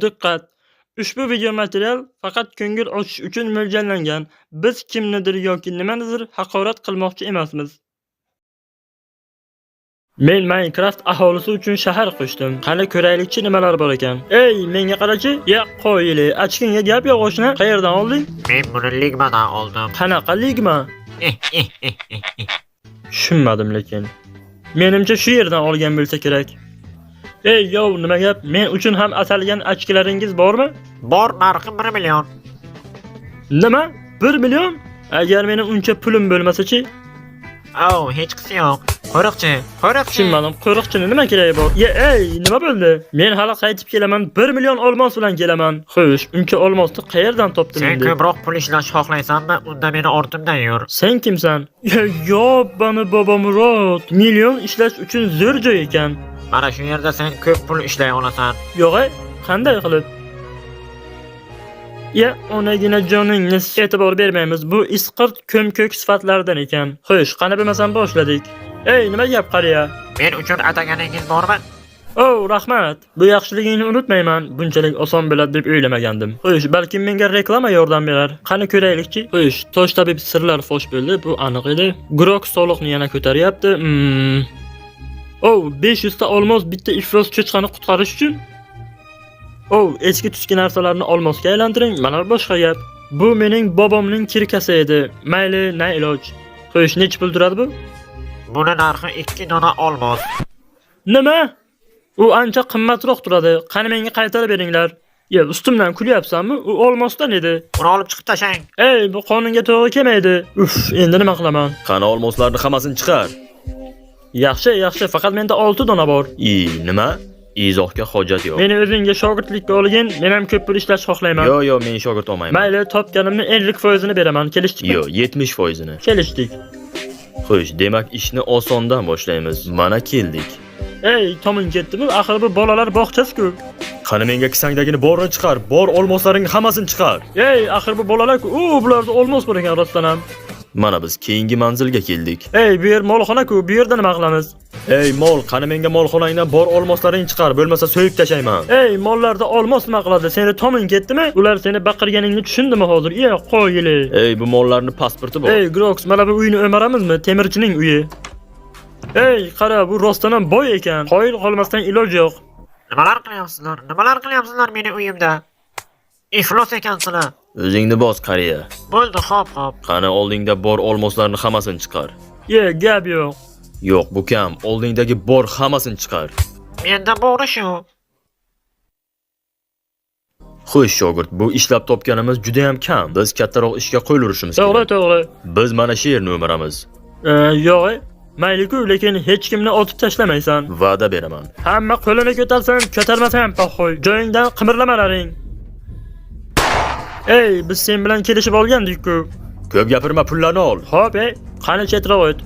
Diqqat! Ushbu video material faqat ko'ngil ochish uchun mo'ljallangan. Biz kimnidir yoki nimanidir haqorat qilmoqchi emasmiz. Men Minecraft aholisi uchun shahar qo'shdim. Qani ko'raylikchi nimalar bor ekan. Ey, menga qarachi. Ya, qo'yili, ochkingga gap yo'q oshna. Qayerdan olding? Men buni Ligmadan oldim. Qanaqa ligma? Tushunmadim lekin. Menimcha shu yerdan olgan bo'lsa kerak. Ey, yov, nima gap? Men uchun ham atalgan ochkilaringiz bormi? Bor, narxi 1 million. Nima? 1 million? Agar meni uncha pulim bo'lmasa-chi? Oh, hechqisi yo'q. Qo'riqchi, qo'riqchi. Tushunmadim. Qo'riqchini nima keragi bor? Ya, ey, nima bo'ldi? Men hali qaytib kelaman. 1 million olmos bilan kelaman. Xo'sh, uncha olmosni qayerdan topdim Sen endi? ko'proq pul ishlash xohlaysanmi? Unda meni ortimdan yur. Sen kimsan? Ya, yobbani Bobomurod. Million ishlash uchun zo'r joy ekan. Mana shu yerda sen ko'p pul ishlay olasan. Yo'q, ey, qanday qilib? Ya, onagina joningni e'tibor bermaymiz. Bu isqirt ko'm-ko'k sifatlardan ekan. Xo'sh, qani bo'lmasam boshladik. Ey, nima gap qariya? Men uchun ataganingiz bormi? Oh, rahmat. Bu yaxshiligingni unutmayman. Bunchalik oson bo'ladi deb o'ylamagandim. Xo'sh, balkim menga reklama yordam berar. Qani ko'raylikchi. Xo'sh, tosh tabib sirlar fosh bo'ldi, bu aniq edi. Grok soliqni yana ko'taryapti. Oh, 500 ta olmos bitta iflos cho'chqani qutqarish uchun. Oh, eski tuski narsalarni olmosga aylantiring. Mana boshqa gap. Bu mening bobomning kirkasi edi. Mayli, na iloj. Xo'sh, nechi pul turadi bu? Buni narxi 2 dona olmos. Nima? U ancha qimmatroq turadi. Qani menga qaytarib beringlar. Ya, ustimdan kulyapsanmi? U olmosdan edi. Uni olib chiqib tashlang. Ey, bu qonunga to'g'ri kelmaydi. Uf, endi nima qilaman? Qani olmoslarni hammasini chiqar. Yaxshi, yaxshi, faqat menda 6 dona bor. I, nima? Izohga hojat yo'q. Meni o'zingga shogirdlikka olgin, men ham ko'p pul ishlash xohlayman. Yo, yo, men shogird olmayman. Mayli, topganimni 50%ini beraman. Kelishdikmi? Yo, 70%ini. Kelishdik. Xo'sh, demak ishni osondan boshlaymiz. Mana keldik. Ey, toming ketdimi? Axir bu bolalar bog'chasi-ku. Qani menga kisangdagini borini chiqar, bor olmoslaringni hammasini chiqar. Ey, axir bu bolalar-ku. U, bularda olmos bor ekan rostdan ham. Mana biz keyingi manzilga keldik. Ey, bu yer molxona-ku, bu yerda nima qilamiz? Ey mol, qani menga molxonangdan bor olmoslaringni chiqar, bo'lmasa so'yib tashlayman. Ey, mollarda olmos nima qiladi? Seni toming ketdimi? Ular seni baqirganingni tushundimi hozir? Iya, qo'yili. Ey, bu mollarning pasporti bor. Ey, Grox, mana bu uyni o'maramizmi? Temirchining uyi. Ey, qara, bu rostdan ham boy ekan. Qoyil qolmasdan iloj yo'q. Nimalar qilyapsizlar? Nimalar qilyapsizlar meni uyimda? Iflos ekansizlar. O'zingni bos, qariya. Bo'ldi, xo'p, xo'p. Qani oldingda bor olmoslarni hammasini chiqar. Ye, gap yo'q. Yo'q, bu kam. Oldingdagi bor hammasini chiqar. Menda bori shu. Xo'sh, shogird, bu ishlab topganimiz juda ham kam. Biz kattaroq ishga qo'l urishimiz To'g'ri, kerak. to'g'ri. Biz mana shu yerni o'maramiz. Yo'q, mayli-ku, lekin hech kimni otib tashlamaysan. Va'da beraman. Hamma qo'lini ko'tarsin, ko'tarmasa ham poxoy. Joyingdan qimirlamalaring. Ey, biz sen bilan kelishib olgandik-ku. Ko'p gapirma, pullarni ol. Xo'p, ey, qani chetroq o't.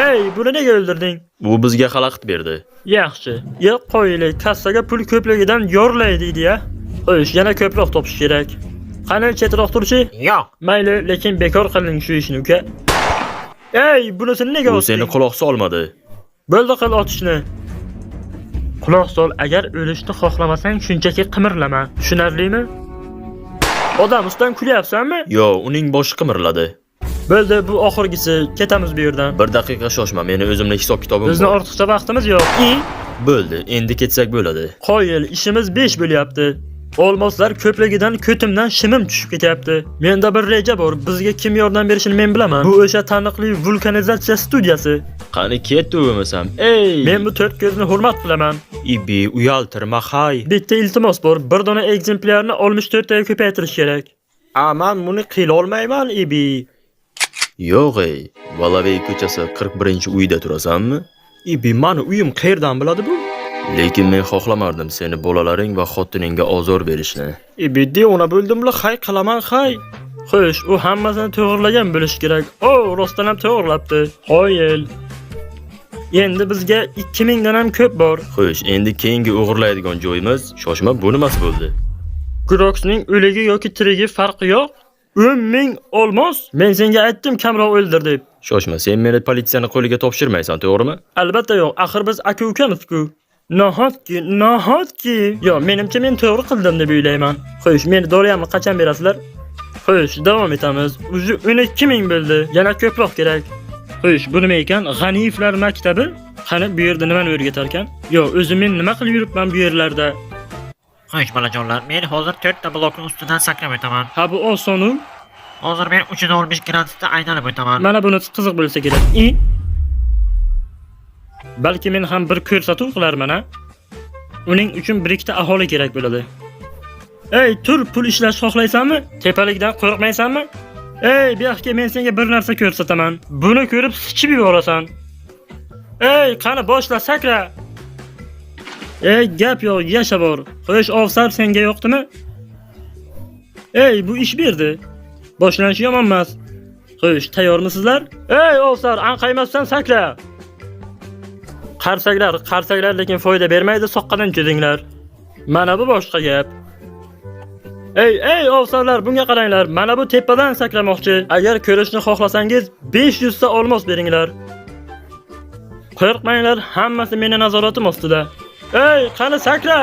Ey, buni nega o'ldirding? U bizga xalaqit berdi. Yaxshi. Yo'q, qo'yili, kassaga pul ko'pligidan yo'rlay deydi-ya. Xo'sh, yana ko'proq topish kerak. Qani chetroq turchi? Yo'q. Mayli, lekin bekor qilding shu ishni, uka. Ey, bunisini nega U seni otding? quloq solmadi. Bo'ldi, qil otishni. Quloq sol, agar o'lishni xohlamasang, shunchaki qimirlama. Tushunarlimi? Odam ustidan kulyapsanmi? Yo, uning boshi qimirladi. Bo'ldi, bu oxirgisi. Ketamiz bu yerdan. Bir daqiqa shoshma, meni o'zimni hisob kitobim Bizni bor. ortiqcha vaqtimiz yo'q. I, Bo'ldi, endi ketsak bo'ladi. qoyil, ishimiz 5 bo'lyapti. Olmoslar ko'pligidan ko'timdan shimim tushib ketyapti. Menda bir reja bor. Bizga kim yordam berishini men bilaman. Bu o'sha taniqli vulkanizatsiya studiyasi. Qani ketdi bo'lmasam. Ey! Men bu to'rt ko'zni hurmat qilaman. Ibi uyaltirma hay. Bitta iltimos bor. Bir dona ekzemplyarni 64 taga ko'paytirish kerak. A, man buni qilolmayman, Ibi. Yo'q ey, Valavey ko'chasi 41-uyda turasanmi? Ibi, mani uyim qayerdan biladi bu? Lekin men xohlamardim seni bolalaring va xotiningga ozor berishni. Ibi, devona bo'ldimla, hay qilaman hay. Xo'sh, u hammasini to'g'irlagan bo'lishi kerak. O, rostdan ham to'g'irlabdi. Qoyil. Endi bizga 2000 dan ham ko'p bor. Xo'sh, endi keyingi o'g'irlaydigan joyimiz, shoshma, bu nimasi bo'ldi? Groxning o'ligi yoki tirigi farqi yo'q. 10 ming olmos. Men senga aytdim kamroq o'ldir deb. Shoshma, sen meni politsiyani qo'liga topshirmaysan, to'g'rimi? Albatta yo'q. Axir biz aka ukamiz-ku. Nahotki, nahotki? Yo, menimcha men to'g'ri qildim deb o'ylayman. Xo'sh, meni doriyamni qachon berasizlar? Xo'sh, davom etamiz. Уже 12 ming bo'ldi. Yana ko'proq kerak. Xo'sh, bu nima ekan? G'aniyevlar maktabi? Qani bu yerda nimani o'rgatar ekan? Yo, o'zim men nima qilib yuribman bu yerlarda? Xo'sh bolajonlar, men hozir 4 ta blokning ustidan sakrab o'taman. Ha, bu osonu. Hozir men 360 gradusda aylanib o'taman. Mana bunisi qiziq bo'lsa kerak. I? Balki men ham bir ko'rsatuv qilarman, a? Uning uchun bir ikkita aholi kerak bo'ladi. Ey, tur, pul ishlash xohlaysanmi? Tepalikdan qo'rqmaysanmi? Ey, bu yoqqa men senga bir narsa ko'rsataman. Buni ko'rib sichib yuborasan. Ey, qani boshla sakra. Ey, gap yo'q, yasha bor. Xo'sh, ofsar senga yo'qdimi? Ey, bu ish berdi. Boshlanishi yomon emas. Xo'sh, tayyormisizlar? Ey, ofsar, anqaymasdan sakra. Qarsaklar, qarsaklar lekin foyda bermaydi, soqqadan cho'zinglar. Mana bu boshqa gap. Ey, ey, ofsarlar, bunga qaranglar. Mana bu tepadan sakramoqchi. Agar ko'rishni xohlasangiz 500 ta olmos beringlar. Qo'rqmanglar, hammasi meni nazoratim ostida. Ey, qani sakra!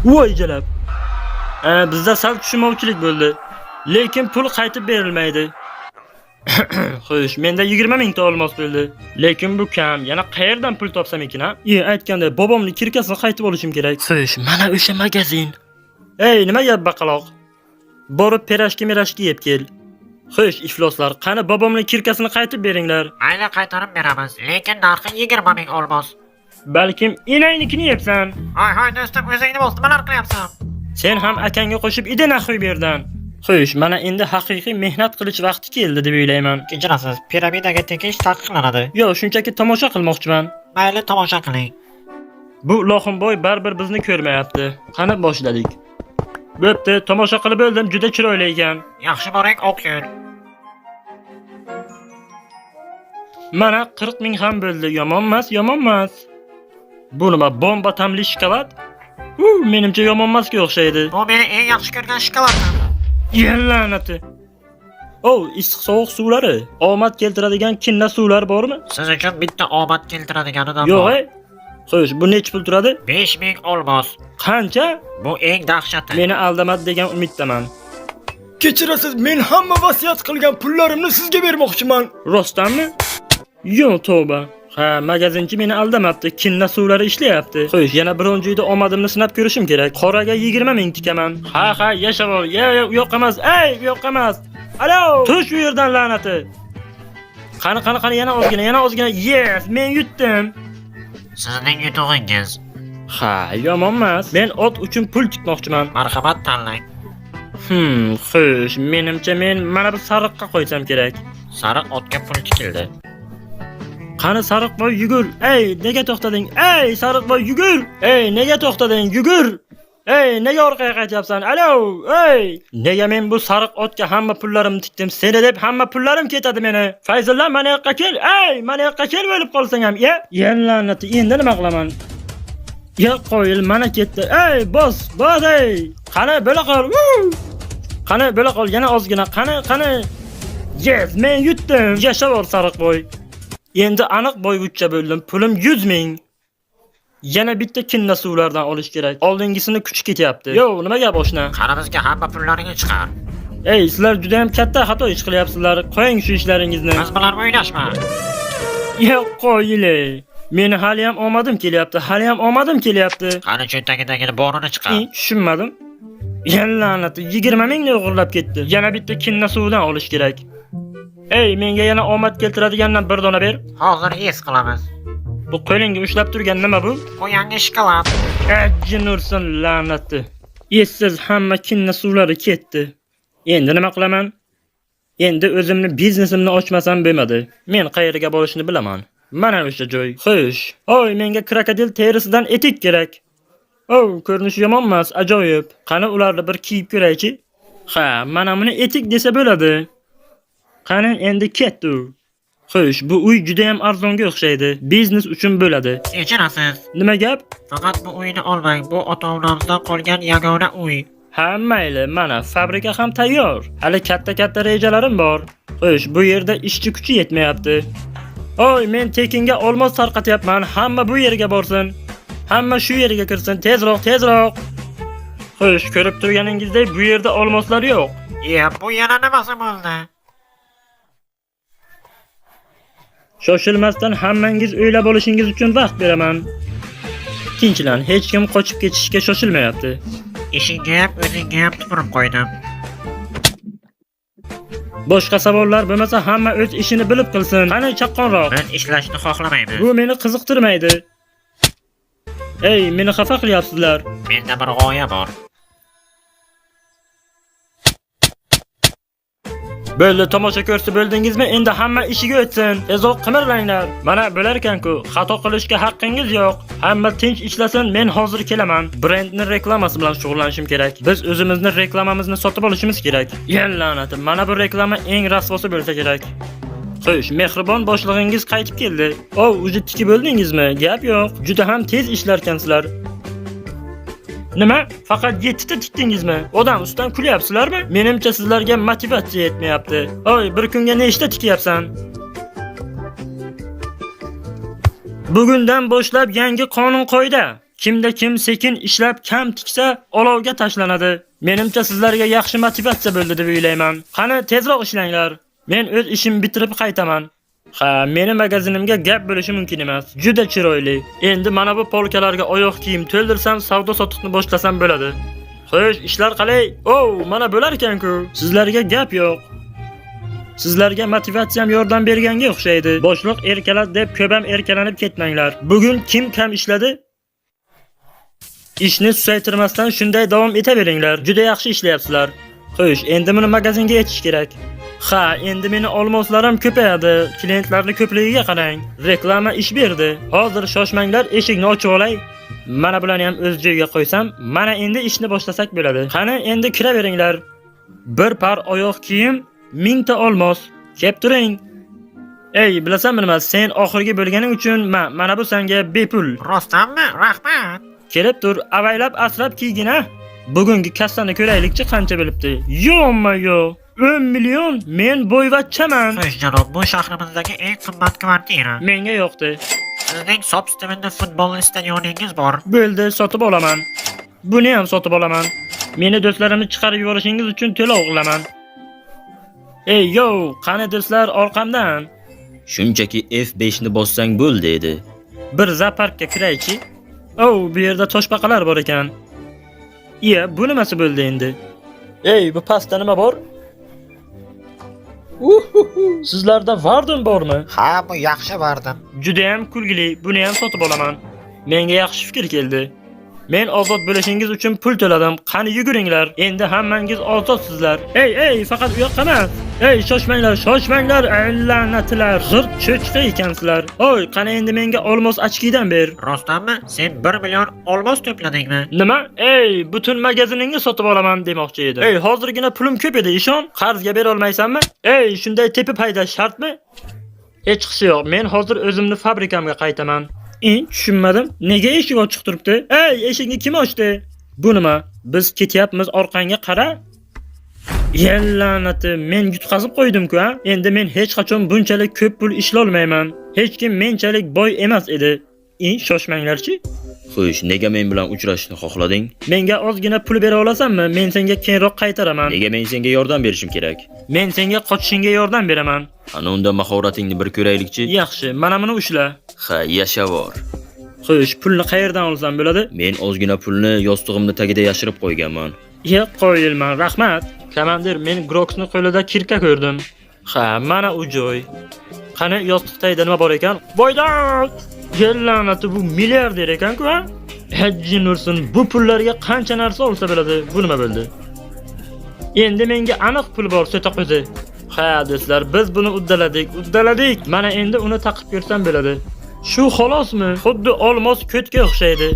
Voy jalab. Bizda sal tushunmovchilik bo'ldi. Lekin pul qaytib berilmaydi. Xo'sh, menda 20 mingta olmos bo'ldi. Lekin bu kam. Yana qayerdan pul topsam ekan, ha? E, aytganda bobomning kirkasini qaytib olishim kerak. Xo'sh, mana o'sha magazin. Ey, nima gap baqaloq? Borib perashki merashki yeb kel. Xo'sh, ifloslar, qani bobomning kirkasini qaytib beringlar. Mayli qaytarib beramiz, lekin narxi 20 ming olmos. Balkim enangnikini yebsan. Hoy hoy do'stim, o'zingni bos, nimalar qilyapsan? Sen ham akangga qo'shib idi naxuy bu yerdan. Xo'sh, mana endi haqiqiy mehnat qilish vaqti keldi deb o'ylayman. Kechirasiz, piramidaga tekish taqiqlanadi. Yo, shunchaki tomosha qilmoqchiman. Mayli tomosha qiling. Bu Lohimboy baribir bizni ko'rmayapti. Qani boshladik. Bo'pti, tomosha qilib bo'ldim, juda chiroyli ekan. Yaxshi boring, oq yo'l. Mana 40 ming ham bo'ldi. Yomon emas, yomon emas. Bu nima, bomba ta'mli shokolad? U, menimcha yomon emasga o'xshaydi. Bu meni eng yaxshi ko'rgan shokoladim. La'nati. O, issiq sovuq suvlari. Omad keltiradigan kinna suvlar bormi? Siz uchun bitta omad keltiradiganidan Yo'q, bor. ey. Xo'sh, bu nechi pul turadi? 5000 olmos. Qancha? Bu eng dahshati. Meni aldamadi degan umiddaman. Kechirasiz, men hamma vasiyat qilgan pullarimni sizga bermoqchiman. Rostdanmi? Yo'q, tavba. Ha, magazinchi meni aldamabdi. Kinna suvlari ishlayapti. Xo'sh, yana biron joyda omadimni sinab ko'rishim kerak. Qoraga 20 ming tikaman. Ha, ha, yashab ol. Ya, ya, u yoqqa emas. Ey, u yoqqa emas. Alo, tush bu yerdan la'nati. Qani, qani, qani, yana ozgina, yana ozgina. Yes, men yutdim. Sizning yutug'ingiz. Ha, yomon emas. Men ot uchun pul tikmoqchiman. Marhamat tanlang. Xo'sh, menimcha men mana bu sariqqa qo'ysam kerak. Sariq otga pul tikildi. Qani sariqboy yugur. Ey, nega to'xtading? Ey, sariqboy yugur. Ey, nega to'xtading? Yugur. Ey, nega orqaga qaytyapsan? Alo, ey! Nega men bu sariq otga hamma pullarimni tikdim? Seni deb hamma pullarim ketadi meni. Fayzulla, mana yoqqa kel. Ey, mana yoqqa kel bo'lib qolsang ham. Ya, ya la'nati, endi nima qilaman? Ya qo'yil, mana ketdi. Ey, bos, bos ey. Qani bo'la qol. Woo! Qani bo'la qol, yana ozgina. Qani, qani. Yes, men yutdim. Yashavor sariqboy. Endi aniq boyvuchcha bo'ldim. Pulim 100 ming. Yana bitta kinna suvlardan olish kerak. Oldingisini kuchi ketyapti. Yo, nima gap oshna? Qani bizga hamma pullaringni chiqar. Ey, sizlar juda ham katta xato ish qilyapsizlar. Qo'ying shu ishlaringizni. Biz bilan o'ynashma. Yo'q, qo'yil. Meni hali ham omadim kelyapti. Hali ham omadim kelyapti. Qani cho'ntagidagi borini chiqar. Tushunmadim. Ya la'nati, 20 mingni o'g'irlab ketdi. Yana bitta kinna suvidan olish kerak. Ey, menga yana omad keltiradigandan bir dona ber. Hozir yes qilamiz. Bu qo'lingga ushlab turgan nima bu? Bu yangi shokolad. Ajin ursin la'nati. Essiz hamma kinna suvlari ketdi. Endi nima qilaman? Endi o'zimni biznesimni ochmasam bo'lmadi. Men qayerga borishni bilaman. Mana o'sha joy. Xo'sh. Oy, menga krokodil terisidan etik kerak. Oh, ko'rinishi yomon emas, ajoyib. Qani ularni bir kiyib ko'raychi. Ha, mana buni etik desa bo'ladi. Qani endi ketdi u. Xo'sh, bu uy juda ham arzonga o'xshaydi. Biznes uchun bo'ladi. Kechirasiz. Nima gap? Faqat bu uyni olmang. Bu ota-onamizdan qolgan yagona uy. Ha, mayli, mana fabrika ham tayyor. Hali katta-katta rejalarim bor. Xo'sh, bu yerda ishchi kuchi yetmayapti. Oy, men tekinga olmos tarqatyapman. Hamma bu yerga borsin. Hamma shu yerga kirsin. Tezroq, tezroq. Xo'sh, ko'rib turganingizdek bu yerda olmoslar yo'q. Iya, bu yana nimasi bo'ldi? Shoshilmasdan hammangiz o'ylab olishingiz uchun vaqt beraman. Tinchlan, hech kim qochib ketishga shoshilmayapti. Ishingga ham, o'zingga ham tupurib qo'ydim. Boshqa savollar bo'lmasa hamma o'z ishini bilib qilsin. Qani chaqqonroq. Men ishlashni xohlamayman. Bu meni qiziqtirmaydi. Ey, meni xafa qilyapsizlar. Menda bir g'oya bor. Bo'ldi, tomosha ko'rsa bo'ldingizmi? Endi hamma ishiga o'tsin. Tezroq qimirlanglar. Mana bo'larkan-ku, xato qilishga haqqingiz yo'q. Hamma tinch ishlasin, men hozir kelaman. Brendni reklamasi bilan shug'ullanishim kerak. Biz o'zimizni reklamamizni sotib olishimiz kerak. Ya la'nati, mana bu reklama eng rasvosi bo'lsa kerak. Xo'sh, mehribon boshlig'ingiz qaytib keldi. O, уже tikib bo'ldingizmi? Gap yo'q. Juda ham tez ishlarkansizlar. Nima? Faqat 7 ta tikdingizmi? Odam ustidan kulyapsizlarmi? Menimcha sizlarga motivatsiya yetmayapti. Oy, bir kunga nechta tikyapsan? Bugundan boshlab yangi qonun qoida. Kimda kim sekin ishlab kam tiksa, olovga tashlanadi. Menimcha sizlarga yaxshi motivatsiya bo'ldi deb o'ylayman. Qani tezroq ishlanglar. Men o'z ishimni bitirib qaytaman. Ha, meni magazinimga gap bo'lishi mumkin emas. Juda chiroyli. Endi mana bu polkalarga oyoq kiyim to'ldirsam, savdo sotiqni boshlasam bo'ladi. Xo'sh, ishlar qalay? O, mana bo'lar ekan-ku. Sizlarga gap yo'q. Sizlarga motivatsiyam yordam berganga o'xshaydi. Boshliq erkaladi deb ko'p ham erkalanib ketmanglar. Bugun kim kam ishladi? Ishni susaytirmasdan shunday davom etaveringlar. Juda yaxshi ishlayapsizlar. Xo'sh, endi buni magazinga yetish kerak. Ha, endi meni olmoslarim ko'payadi. Klientlarning ko'pligiga qarang. Reklama ish berdi. Hozir shoshmanglar, eshikni ochib olay. Mana bularni ham o'z joyiga qo'ysam, mana endi ishni boshlasak bo'ladi. Qani, endi kiraveringlar. Bir par oyoq kiyim, 1000 ta olmos. Kelib turing. Ey, bilasanmi nima? Sen oxirgi bo'lganing uchun mana bu senga bepul. Rostdanmi? Rahmat. Kelib tur, avaylab asrab kiygin a. Bugungi kassani ko'raylikchi qancha bo'libdi. Yo'ma-yo. 10 million. Men boyvachchaman. Xo'sh, janob, bu shahrimizdagi eng qimmat kvartira. Menga yo'qdi. Sizning собственный futbol stadioningiz bor. Bo'ldi, sotib olaman. Buni ham sotib olaman. Meni do'stlarimni chiqarib yuborishingiz uchun to'lov qilaman. Ey, yo, qani do'stlar orqamdan. Shunchaki F5 ni bossang bo'ldi edi. Bir zooparkka kiraychi. Oh, bu yerda toshbaqalar bor ekan. Iya, bu nimasi bo'ldi endi? Ey, bu pastda nima bor? Uhuhu, sizlarda Vardon bormi? Ha, bu yaxshi Vardon. Juda ham kulgili, buni ham sotib olaman. Menga yaxshi fikr keldi. Men ozod bo'lishingiz uchun pul to'ladim. Qani yuguringlar. Endi hammangiz ozodsizlar. Ey, ey, faqat u yoqqa emas. Ey, shoshmanglar, shoshmanglar, la'natlar. G'irt cho'chqa ekansizlar. Oy, qani endi menga olmos ochkidan ber. Rostdanmi? Sen 1 million olmos to'pladingmi? Nima? Ey, butun magaziningni sotib olaman demoqchi edim. Ey, hozirgina pulim ko'p edi, ishon. Qarzga bera olmaysanmi? Ey, shunday tepib haydash shartmi? Hechqisi yo'q. Men hozir o'zimni fabrikamga qaytaman. Tushunmadim. Nega eshik ochiq turibdi? Ey, eshikni kim ochdi? Bu nima? Biz ketyapmiz, orqangga qara. Ya la'nati, men yutqazib qo'ydim-ku, ha? Endi men hech qachon bunchalik ko'p pul ishlolmayman. Hech kim menchalik boy emas edi. Shoshmanglarchi. Xo'sh, nega men bilan uchrashishni xohlading? Menga ozgina pul bera olasanmi? Men senga keyinroq qaytaraman. Nega men senga yordam berishim kerak? Men senga qochishingga yordam beraman. Ana unda mahoratingni bir ko'raylikchi. Yaxshi, mana buni ushla. Ha, yashavor. Xo'sh, pulni qayerdan olsam bo'ladi? Men ozgina pulni yostig'imni tagida yashirib qo'yganman. Yo'q, qoyilman, rahmat. Komandir, men Groxni qo'lida kirka ko'rdim. Ha, mana u joy. Qani yostiq tagida nima bor ekan? Boydan! La'nati, bu milliarder ekan-ku, ha? Hajji nursin, bu pullarga qancha narsa olsa bo'ladi? Bu nima bo'ldi? Endi menga aniq pul bor, so'toq o'zi. Ha, do'stlar, biz buni uddaladik. Mana endi uni taqib ko'rsam bo'ladi. Shu xolosmi? Xuddi olmos ko'tga o'xshaydi.